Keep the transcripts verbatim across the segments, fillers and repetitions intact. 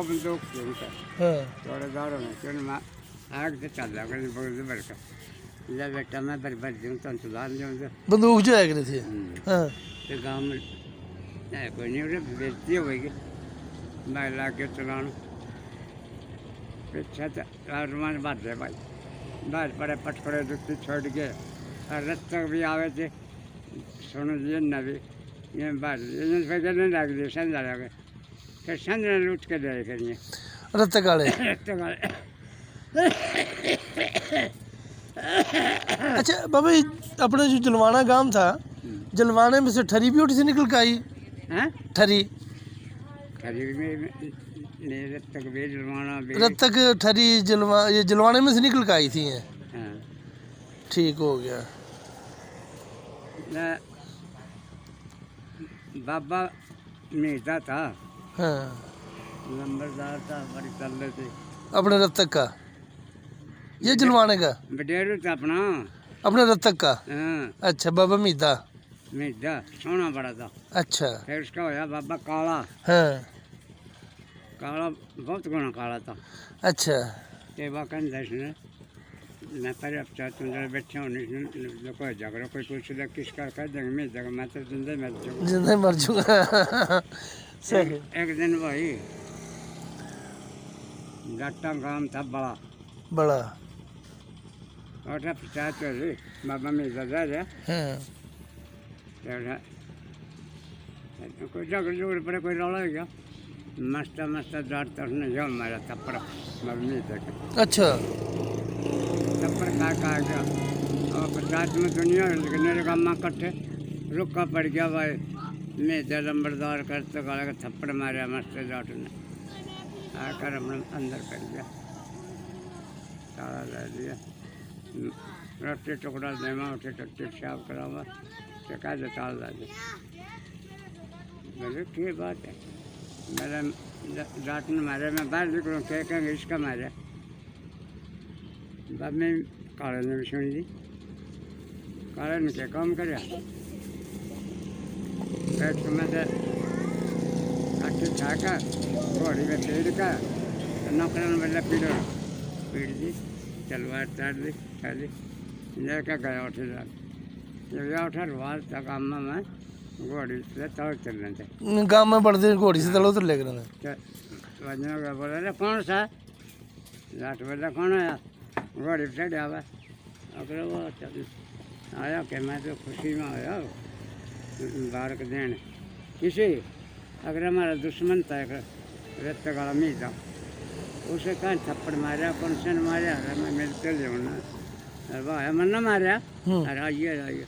बंदूक थी उनका। हाँ। चौड़ेदार होने से उनमें आग से चल रहा, कहीं बहुत भर का। ले बेटा, मैं भर भर दूँ, तुम सुधार दूँ तो। बंदूक जो है करी थी। हम्म। हाँ। तो गाँव में है कोई नहीं, उन्हें बेइज्जती हो गई। मैं लाके चलाना। पीछे तो आसमान भर दे भाई। बाहर पड़े पटखड़े जुत्ती छोड़ के। और रस्तक भी आवे थे। सुनो जी, नबी। ये बाहर, ये फिर नहीं लग रही, समझ आ गए। फिर संजय ने उठ के दे फिर ये। रत्ते काले। रत्ते काले। अच्छा बाबा जी, अपने जो जलवाना गांव था, हम्म। जलवाने में से ठरी भी उठी से निकल के आई? हैं? ठरी। ठरी में, में, में रत्तक भी जलवाना भी। रत्तक ठरी जलवा-, ये जलवाने में से निकल के आई थी ये? हाँ। ठीक हो गया। ना, बाबा मेहता था। हाँ। नंबरदार था, बड़ी तल्ले थे। अपने रत्तक का? ये जलवाने का? बडेरू था अपना। अपने रत्तक का? हाँ। अच्छा, बाबा मेहता। मेहता, सोहना बड़ा था। अच्छा। फिर उसका होया बाबा काला। हाँ। काला, बहुत घणा काला था। अच्छा। ते बाबा कहंदा इसने, मैं पर अब चाह तुम जरा बैठे हो, नहीं, नहीं, कोई झगड़ा, कोई कुछ ले, किस कर कह देंगे, मैं जगह, मैं तो जिंदा ही मर जाऊंगा। जिंदा ही मर जाऊंगा। सही। एक, एक दिन भाई, जाटा गांव था बड़ा। बड़ा। और पंचायत हो रही, बाबा मेहता जा रहा। हाँ। कोई झगड़ झुगड़ पड़े, कोई रौला हो गया, मस्ता मस्ता जाट तक ने जो मारा थप्पड़, मम्मी तक। अच्छा। थप्पड़ खा खा गया। और पंचायत में दुनिया, लेकिन मेरे गामा कट्ठे रुक्का पड़ गया भाई। मैं तो लंबरदार करते गाले का थप्पड़ मारा मस्ता जाट ने। आकर अपने अंदर कर गया, ताला लगा दिया। रोटी टुकड़ा देवा, उठे तो चुपचाप करावा, तो कह दे ताल ला दे। बोले, "के बात है?" मेरा ज-, जाट ने मारे, मैं बाहर निकलूँ, क्या कहेंगे, इसका मारे। बाद में काले ने भी सुन ली। काले ने क्या काम करया? एक समय ते काठी उठा के घोड़ी में पीड़ के, नौकरन वाला पीड़, पीड़ दी, तलवार तार दी। खाली लेके गया उठे जाके। जब गया उठे, रवाज था गाम में, घोड़ी से तले उतर लेते। गाम में बड़दे घोड़ी से तले उतर ले करते। तो वजन का बोला, "अरे कौन सा?" जाट बोला, "कौन आया?" घोड़ी पे चढ़ आवा। अगर वो चल आया कि मैं तो खुशी में आया, मुबारक देन। किसी अगर हमारा दुश्मन था एक रत्ते वाला मीर था, उसे कहाँ थप्पड़ मारा, कौन से ने मारा, अरे मैं मिलते ले होना। अरे भाई, मन ना मारा, हम्म। अरे आइए, आइए,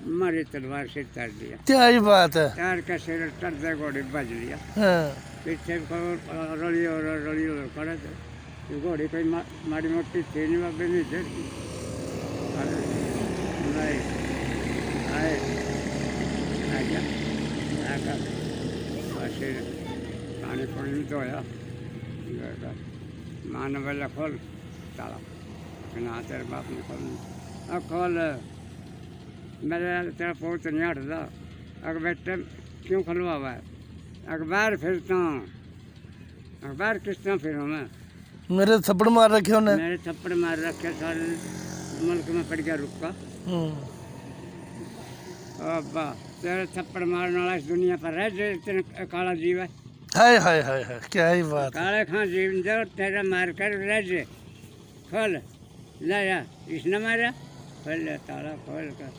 मारी तलवार से तार दिया। क्या ही बात है। तार का सिर चढ़ दे घोड़े बज लिया। हाँ। पीछे को रली और रली और खड़े थे। घोड़ी कोई मा-, माड़ी मोटी थी नहीं, बाबे नहीं थे। अरे, नहीं। आए। आ गया। आकर बस फिर पानी पुनी में धोया। घर का। माँ ने बोला, "खोल ताला।" कहना, "हाँ, तेरे बाप ने खोल।" "अब खोल।" "मेरे यार, तेरा पौत नहीं हटदा।" "अक बेटे, क्यों खुलवावा है?" "अक बाहर फिरता हूँ।" "अक बाहर किस तरह फिरूँ मैं?" "मेरे थप्पड़ मार रखे उन्हें।" "मेरे थप्पड़ मार रखे, सारे मुल्क में पड़ गया रुक्का।" हम्म। "ओ अब्बा, तेरे थप्पड़ मारने वाला इस दुनिया पर रह जे, इतने काला जीव है।" हाय, हाय, हाय, हाय, क्या ही बात है। "काले खां जीव जो तेरा मार कर रह जे।" खोल, लाया, इसने मारा, खोल ले ताला, खोल कर,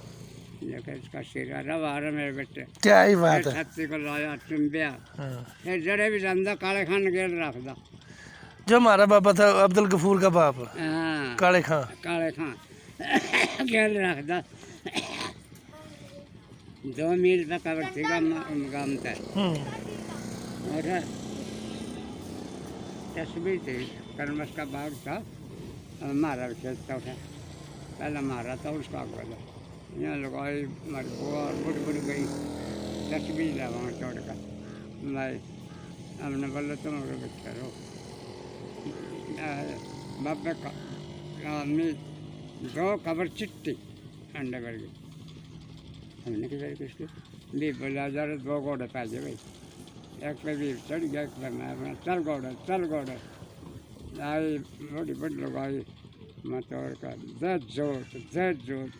लेकर इसका सिरा रवा रहा मेरे बेटे। क्या ही बात फिर है। छाती को लाया, चुंबिया। हाँ। फिर जड़े भी जांदा, काले खां ने गेल रखदा। जो हमारा बाबा था, अब्दुल गफूर का बाप, हाँ। काले खां। काले खां। गेल रखदा। दो मील पे कबर थी गाम, गाम तक। हम्म। और तस्वीर थी, करमस का बाग था, और म्हारा भी खेत था उठा। पहला म्हारा था, उसका अगला था। यहाँ लगाई, हमारी बुआ और बुढ़ बुढ़ गई, तस्वीर है वहाँ छोड़ कर। भाई, हमने बोला, "तुम और बच्चा रहो।" आ, बाबे का, आदमी, दो कबर चिट्टी। अंडे भर गए। हमने किधर किसके? भी बोला, "जरा दो घोड़े पा दे भाई।" एक पे भी चढ़ गया, एक पे मैं अपना, "चल घोड़े, चल घोड़े।" आई बड़ी बड़ी लोग आई, मैं तो और का, "जय जोत, जय जोत।"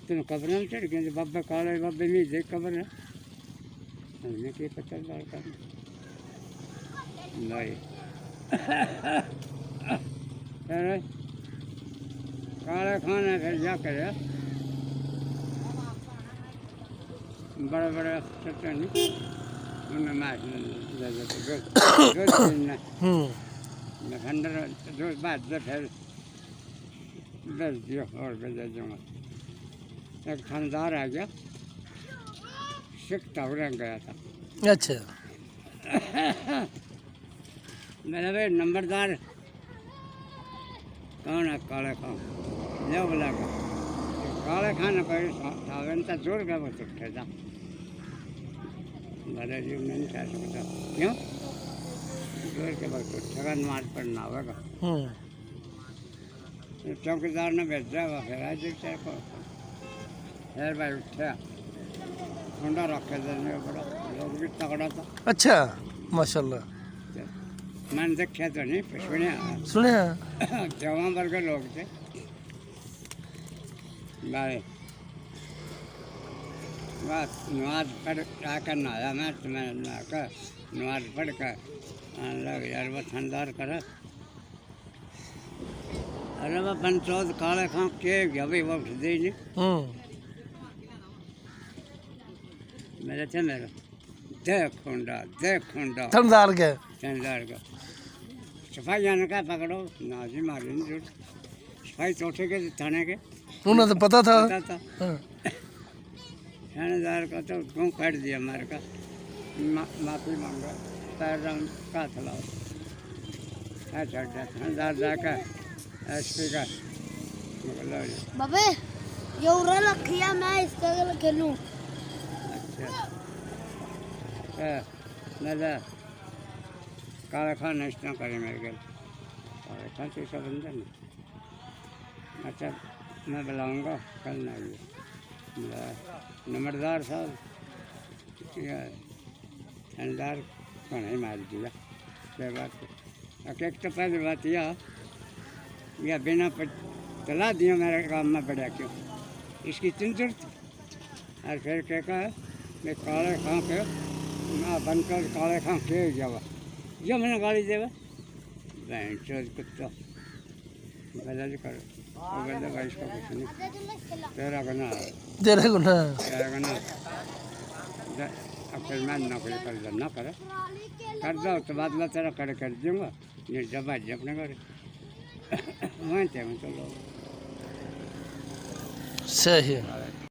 तुम कब्र में चढ़ गए, बाबे काले, बाबे में देख कब्र है। हमने के पता लगा नहीं। फिर काले खान ने फिर क्या करे? बड़े बड़े सत्य नहीं, उन्हें मार दे देते, दो, दो तीन ने। हम्म। मैं खंडर, दो बात दे फिर भेज दियो और भेज दूंगा। एक थानेदार आ गया, सिख था, उड़न गया था। अच्छा। मेरा भाई नंबरदार कौन है? काले खान। ले बुला के। काले खान कोई था, था, इनका जोर के वक्त उठे था। भले जी, मैं नहीं कह सकता। क्यों? जोर के वक्त उठेगा, नमाज पढ़ना होगा। हम्म। चौकीदार ने भेजा हुआ, फिर आज तेरे को फिर भाई उठा, ठंडा रखे देने बड़ा, लोग भी तगड़ा था। अच्छा, माशाल्लाह। मैंने देखा तो नहीं, पर सुना। सुना। जवान वर्ग लोग थे भाई। बस नमाज पढ़ आकर नहाया मैं, तो मैं नहा कर, नमाज पढ़ कर आने लग यार, वो ठंडार करा। अरे वो पंचोद काले खां के गया भाई, वो उठ दे नहीं। हम्म। मेरे थे मेरे। देख खुंडा, देख खुंडा। ठंडार के। ठंडार के। सिपाहियां ने कहा, "पकड़ो।" ना जी, मारे नहीं जरूरत। सिपाही चौथे के, थाने के। उन्हें तो पता था। पता था। हाँ। थानेदार का तो क्यों काट दिया मार का। मा-, माफी मांगा। पैर रंग का थलाओ। अच्छा, अच्छा, थानेदार जाकर एसपी का। बाबे, ये उरा रखिया, मैं इसका गल खेलूं। अच्छा। ए, मैं ले। काले खान ने इस तरह करे मेरे गल। काले खान तो ऐसा बंदा नहीं। अच्छा, मैं बुलाऊंगा, कल ना आइए। बुलाया। नंबरदार साहब, ये थानेदार को नहीं मार दिया। क्या बात है? एक, एक तो पहली बात यह, यह बिना प-, चला दिया मेरे काम में पड़ा क्यों? इसकी इतनी जरूरत? और फिर क्या कहा, मैं काले खां के, ना बनकर काले खां के जावा। ये मैंने गाली देवा। बहन चोद कुत्ता। गलत कर। वो गलत भाई, इसका कुछ नहीं। तेरा गुनाह है। तेरा गुनाह। तेरा गुनाह। जा, अब फिर मैं नौकरी कर दे, ना करे। कर दो तो बाद में तेरा कर, कर दूंगा। ये जब आज अपने घर। वहीं थे हम तो लोग। सही है।